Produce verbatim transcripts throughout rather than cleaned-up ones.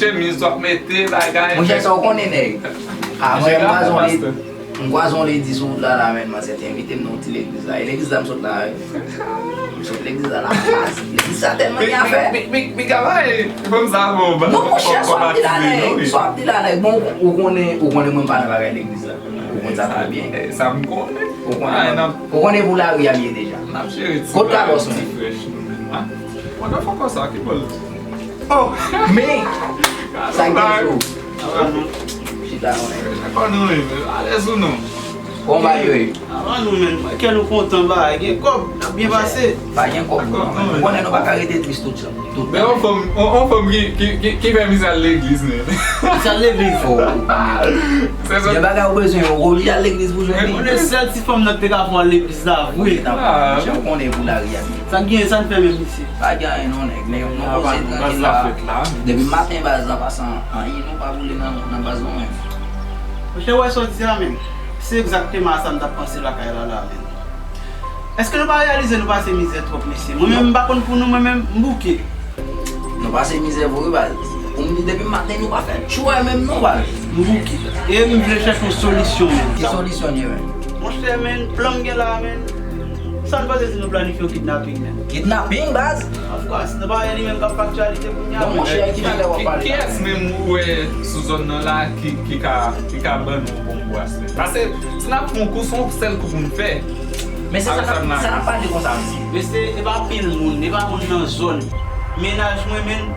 Chemiz w ap mete, bagay. Monchè, sa w konnen, nèg. Ah, mwen, m kwaze yon ledi, m kwaze yon ledi sou wout la, la, menn, manzè te envite m nan yon ti legliz la. E legliz la, m sot la, wi. M sot legliz la, la, legliz sa tèlman gen afè. Mi, mi, mi, mi ka bay fanm sa avè w. Non, monchè, sa w ap di la, nèg. Sa w ap di la, nèg. Bon, ou konnen, ou konnen mwen pa nan bagay legliz la. Ou konn sa trè byen. Eh, sa m konnen. Ou konnen, ou konnen pou lari a m ye deja. N ap jere ti bagay, ti frèch nou menm, a. Motherfucker sa, ki bòl? Oh, men, sa gen jou. Chita, mwen. Chita, non, men, alèz ou non? Kòman bagay yo ye? Avan nou, men, kè nou kontan, bagay, gen kòb, n ap byen pase. Pa gen kòb, non, men. Ou konnen nou pa ka rete tris tout jan. Men yon fanm, yon, yon fanm ki, ki, ki, ki fè misye al legliz, men. Misye al legliz. Oh, ou konnen. Gen bagay ou bezwen, ou oblije al legliz pou jwenn li. Ou konnen sèl ti fanm nan ki te ka fè w al legliz la, vre. Ou konnen pou lari a. Sa k genyen, sa n fè menm, misye? Pa gen anyen non, nèg. Nèg, nou koze trankil la. Depi maten, baz la pa san anyen, nou pa boule nan, nan baz non, menm. Monchè, wè sa w di a, menm. Se egzakteman sa m t ap panse lakay la, la, menm. Èske nou pa reyalize nou pase mizè twòp, mesye? Mwen menm, m pa konn pou nou, mwen menm, m bouke. Nou pase mizè vre, baz. Pou m di depi maten, nou pa fè tchwè menm non, baz. M bouke. E m vle chèche yon solisyon, menm. Ki solisyon li ye, menm? Monchè, menm, plan m gen la, menm. Sa n panse si nou planifye yon kidnaping, menm? Kidnaping, baz? Of course, nou pa wè li menm k ap fè aktyalite kounye a, menm. Bon, monchè, ki valè w ap pale la? Kiyès menm ou wè sou zòn nan la ki, ki ka, ki ka ban nou yon bon kou aswè? Paske si n ap fè yon kou, se yon sèl kou pou n fè. Men se sa n ap, sa n ap pale konsa, mesye. Mesye, e pa pil moun, e pa moun nan zòn. Mennaj mwen, menm,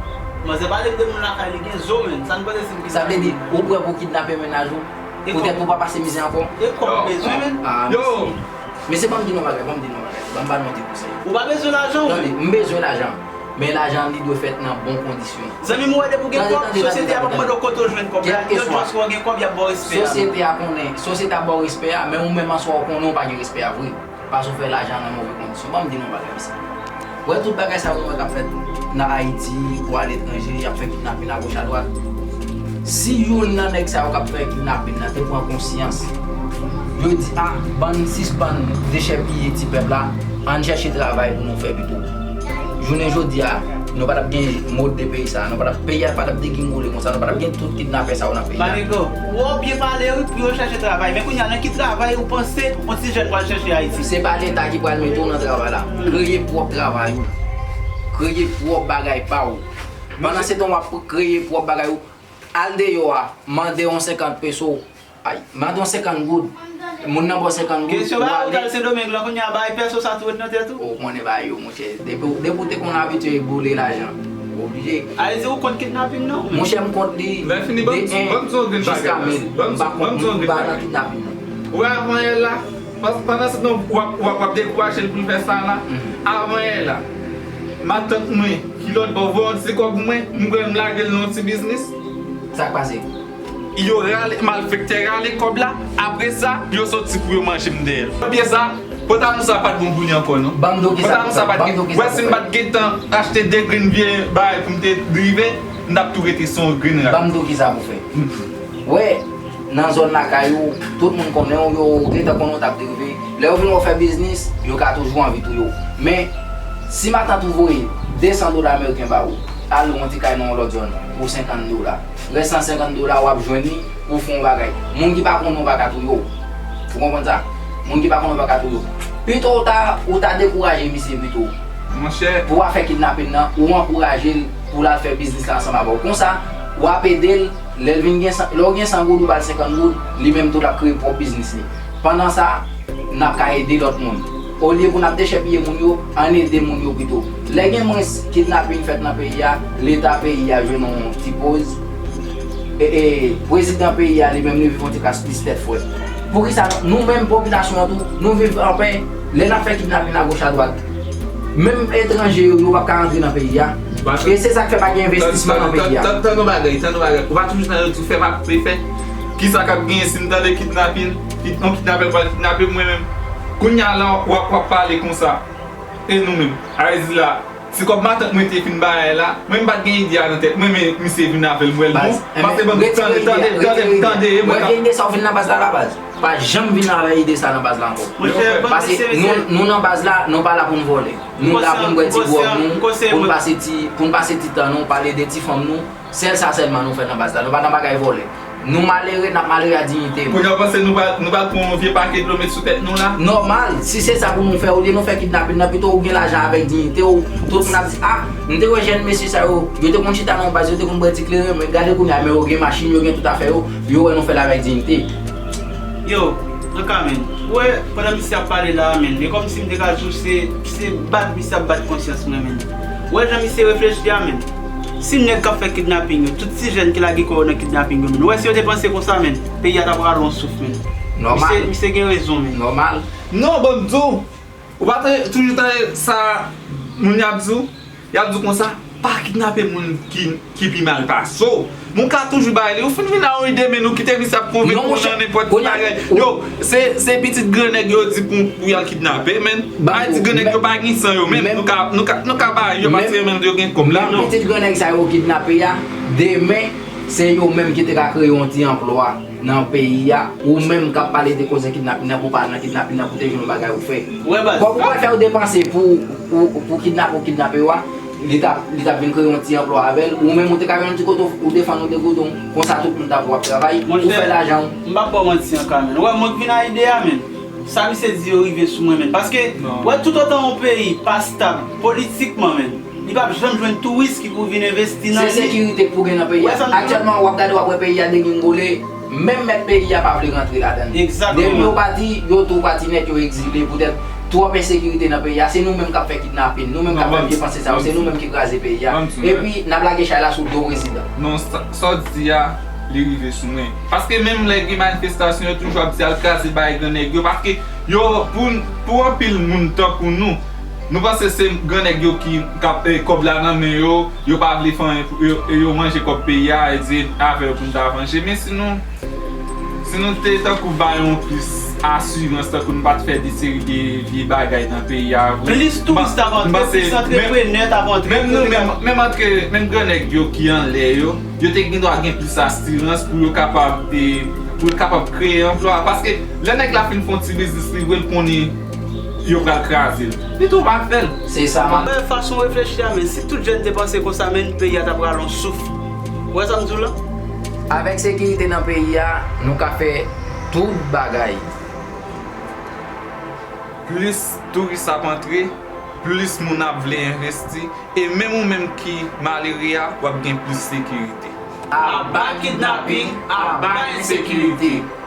manzè pale m de moun lakay li gen zo, menm. Sa n panse si m kidnape? Sa vle di, ou prè pou kidnape mennaj ou? Poutèt pou w pa pase mizè ankò? E kòb ou bezwen, menm? Ah, mesye. Mesye, ban m di nou yon bagay, ban m di nou yon bagay. Ban m ba nou yon ti konsèy. Ou pa bezwen lajan, ou menm? Tande, m bezwen lajan. Men lajan an, li dwe fèt nan bon kondisyon. Zanmi m, ou wè depi w gen kòb, sosyete a p ap mande w kote w jwenn kòb la. Yo just wè w gen kòb, y ap ba w respè a. Sosyete a konnen, sosyete a ba w respè a, men ou menm answa ou konnen ou pa gen respè a vre. Paske w fè lajan nan move kondisyon. Ban m di nou yon bagay, mesye. Wè tout bagay sa yo nou wè k ap fèt nan Ayiti, ou aletranje, y ap fè kidnapin agoch adwat. Si youn nan nèg sa yo k ap fè kidnapin nan te pran konsyans, yo di, a, bann sispann dechèpiye ti pèp la, ann chèche travay pou nou fè pito. Jounen jodi a, nou pa t ap gen mode de peyi sa, nou pa t ap, peyi a pa t ap degringole konsa, nou pa t ap gen tout kidnapè sa yo nan peyi a. Manigo, ou byen pale wi, pou yo chèche travay, men kounye a, nan ki travay ou panse yon ti jèn pral chèche Ayiti? Se pa Leta ki pral mete w nan travay la. Kreye pwòp travay ou. Kreye pwòp bagay pa w. Pandan se tan w ap kreye pwòp bagay ou, al deyò a, mande yon senkant peso. Ay, mande yon senkant goud. Moun nan ba w senkant goud, ou ale. Kesyon ba ou t al Sendomeng lan, kounye a bay pèso sa tou ret nan tèt ou? Ou konnen bagay yo, monchè. Depi, depi w te konn abitye boule lajan, ou oblije. A, e di ou kont kidnapin non, men. Monchè, m kont li de en jiska mil. M pa kont, m pa nan kidnapin non. Ou wè avan yè la, pandan se tan w ap, w ap, w ap dekouraje l pou l fè sa la, avan yè la, matant mwen ki lòt bò voye yon ti kòb pou mwen, m pran l m lage l nan yon ti biznis. Sa k pase? Yo rale, malfektè rale kòb la. Apre sa, yo soti pou yo manje m dèyè l. Premye sa, pantalon sa pa t bon pou li ankò non. Pantalon sa pa t gen, wè si m pa t gentan achte de grenn vye bagay pou m te drive, m t ap tou rete se yon grenn rat. Ban m di w kisa pou fè. Wè, nan zòn lakay ou, tout moun konnen w, yo gentan konnen w t ap drive. Lè yo vin wè w fè biznis, yo ka toujou anvi touye w. Men, si matant ou voye de san dola ameriken ba ou, al lwe yon ti kay nan yon lòt zòn pou senkant dola. Rès san senkant dola w ap jwenn li pou w fè yon bagay. Moun ki pa konnen w pa ka touye w. Ou konprann sa? Moun ki pa konnen w pa ka touye w. Pito w ta, ou ta dekouraje misye pito. Monchè. Pou w ap fè kidnapin nan, ou ankouraje l pou l al fè biznis la ansanm avè w. Konsa, w ap ede l, lè l vin gen san, lè w gen san goud, ou ba l senkant goud, li menm tou l ap kreye pwòp biznis li. Pandan sa, n ap ka ede lòt moun. Olye pou n ap dechèpiye moun yo, ann ede moun yo pito. Lè gen mwens kidnapin fèt nan peyi a, Leta peyi a jwenn yon ti poz. E, e, prezidan peyi a li menm li viv yon ti kras plis tèt frèt. Poukisa nou menm popilasyon an tou, nou viv anpè, lè n ap fè kidnapin agoch adwat, menm etranje yo, yo p ap ka rantre nan peyi a. E se sa k fè pa gen envestisman nan peyi a. Tann, tann, tann, tann yon bagay, tann yon bagay. Ou pa toujou tande yo di fè pa koupe fè. Kisa k ap genyen si m tande kidnapin? Yon kidnapè pral kidnape m mwen menm. Kounye a la, w ap, w ap pale konsa. E nou menm? Ayiti la, ti kòb matant mwen te fin bay la, mwen m pa t gen ide a nan tèt mwen, men misye vin avè l, m wè l bon. Paske ban m tande, tande, tande, tande, e mwen k ap. Mwen vin de sa w vin nan baz la, la baz. Pa janm vin avè ide sa nan baz la ankò. Paske nou, nou nan baz la, nou pa la pou n vòlè. Nou la pou n bwè ti gwòg nou, pou n pase ti, pou n pase ti tan nou, pale de ti fanm nou. Sèl sa sèlman nou fè nan baz la. Nou pa nan bagay vòlè. Nou malere, n ap malere ak diyite nou. Kounye a w panse nou pral, nou pral pran yon vye pake dlo met sou tèt nou la? Nòmal, si se sa pou nou fè, olye nou fè kidnapin nan, pito ou gen lajan avèk diyite w, tout moun ap di, a, m te wè jèn mesye sa yo, yo te konn chita nan yon baz, yo te konn bwè ti kleren, men gade kounye a, men yo gen machin, yo gen tout afè yo, yo wè nou fè l avèk diyite. Yo, anka, men, ou wè, pandan misye ap pale la a, men, e kòmsi m te ka di w se, se bat misye ap bat konsyans mwen, men. Ou wè jan misye reflechi a, men. Si nèg k ap fè kidnaping yo, tout ti jèn ki lage kò yo nan kidnaping yo, men, ou wè si yo te panse konsa, men, peyi a ta pral yon souf, men. Nòmal. Misye, misye gen rezon, men. Nòmal. Non, ban m di w, ou pa te, toujou tande sa moun y ap di w? Y ap di w konsa, pa kidnape moun ki, ki pi mal pase w. Moun ka toujou bay li. Ou fin vin a yon ide, men nou kite misye ap konvenk ou nan nenpòt ti bagay. Yo, se, se pitit grannèg yo di pou, pou y al kidnape, men. Ayiti, grannèg yo pa gen san yo menm. Nou ka, nou ka, nou ka bay yo paske yo menm yo gen kòb la, non? Pitit grannèg sa yo kidnape a, demen, se yo menm ki te ka kreye yon ti anplwa nan peyi a, ou menm k ap pale de koze kidnapin nan, pou w pa al nan kidnapin nan, pou w te jwenn yon bagay ou fè. Kòb ou pral fè yo depanse pou, pou, pou kidnape ou kidnape yo a, li t ap, li t ap vin kreye yon ti anplwa avè l, ou menm ou te ka jwenn yon ti kote ou defann ou de kote w, konsa tout moun t ap wè w ap travay, ou fè lajan w. M p ap ba w manti anka, men. Ou wè, mwen k vin a ide a, men. Sa misye di yo rive sou mwen, men. Paske, wè, toutotan yon peyi pa stab politikman, men, li p ap janm jwenn touris ki pou vin envesti nan li. Se sekirite k pou gen nan peyi a. Aktyèlman, w ap gade, w ap wè peyi a degringole. Menm mèt peyi a pa vle rantre ladan l. Depi yo pati, yo tou pati nèt, yo egzile poutèt twòp ensekirite nan peyi a. Se nou menm k ap fè kidnapin, nou menm k ap fè vye panse sa yo, se nou menm ki kraze peyi a. Epi, n ap lage chay la sou do prezidan. Non, sa, sa w di a, li rive sou mwen. Paske menm lè gen manifestasyon, yo toujou ap di al kraze bay grannèg yo. Paske yo, pou, pou anpil moun tankou nou, nou panse se grannèg yo ki, k ap, eh, kòb la nan men yo, yo pa vle fè anyen pou yo, yo manje kòb peyi a, e di avè yo pou n ta vanje. Men si nou, si nou te tankou bay yon plis asirans, tankou nou pa t fè de seri de vye bagay nan peyi a vre. Plis touris t ap antre, plis antreprenè t ap antre. Menm nou, menm, menm antre, menm grannèg yo ki anlè yo, yo te gen dwa gen plis asirans pou yo kapab, e, pou yo kapab kreye anplwa. Paske lè nèg la fin fè yon ti biznis li vre, l konnen yo pral kraze l. Li tou pa fè l. Se sa, man. Mwen, fason w reflechi a, men si tout jèn te panse konsa, men peyi a ta pral yon souf. Ou wè sa m di w la? Avèk sekirite nan peyi a, nou ka fè tout bagay. Plis touris ap antre, plis moun ap vle envesti, e menm ou menm ki malere a, w ap gen plis sekirite. Aba kidnaping, aba ensekirite.